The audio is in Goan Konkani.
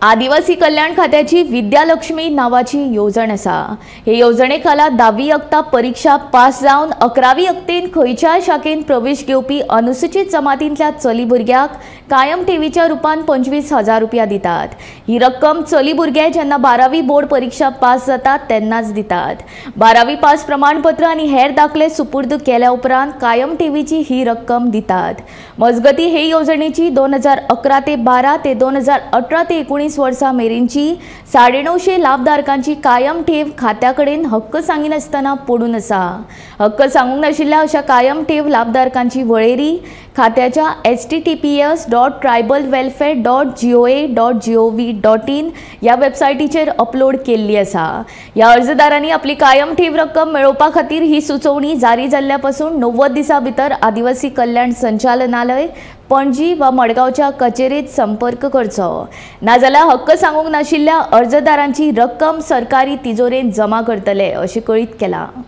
आदिवासी कल्याण खात्याची विद्यालक्ष्मी नावाची येवजण आसा। हे येवजणे खाला 10वी यत्ता परीक्षा पास जावन 11वी यत्तेन खंयच्याय शाखेन प्रवेश घेवपी अनुसूचित जमातींतल्या चली भुरग्याक कायम ठेवीच्या रुपान 25,000 रुपया दितात। ही रक्कम चली भुरगे जेन्ना 12वी बोर्ड परीक्षा पास जातात तेन्नाच दितात। 12वी पास प्रमाणपत्र आनी हेर दाखले सुपूर्द केल्या उपरांत कायम ठेवीची ही रक्कम दितात। मजगती हे येवजणेची 2011 ते 12 ते 2018 ते 19 वर्सां मेरेनची 950 लाभधारकांची कायम ठेव खात्याकडेन हक्क सांगिनासतना पडून आसा। हक्क सांगूंक नाशिल्ल्या अशा कायम ठेव लाभधारकांची वळेरी खात्याच्या https.tribalwelfare.goa.gov.in ह्या वेबसायटीचेर अपलोड केल्ली आसा। ह्या अर्जदारांनी आपली कायम ठेव रक्कम मेळोवपा खातीर ही सुचोवणी जारी जाल्ल्या पासून 90 दिसां भितर आदिवासी कल्याण संचालनालय पणजी वा मडगांवच्या कचेरेत संपर्क करचो, नाजाल्यार हक्क सांगूंक नाशिल्ल्या अर्जदारांची रक्कम सरकारी तिजोरेंत जमा करतले अशें कळीत केलां।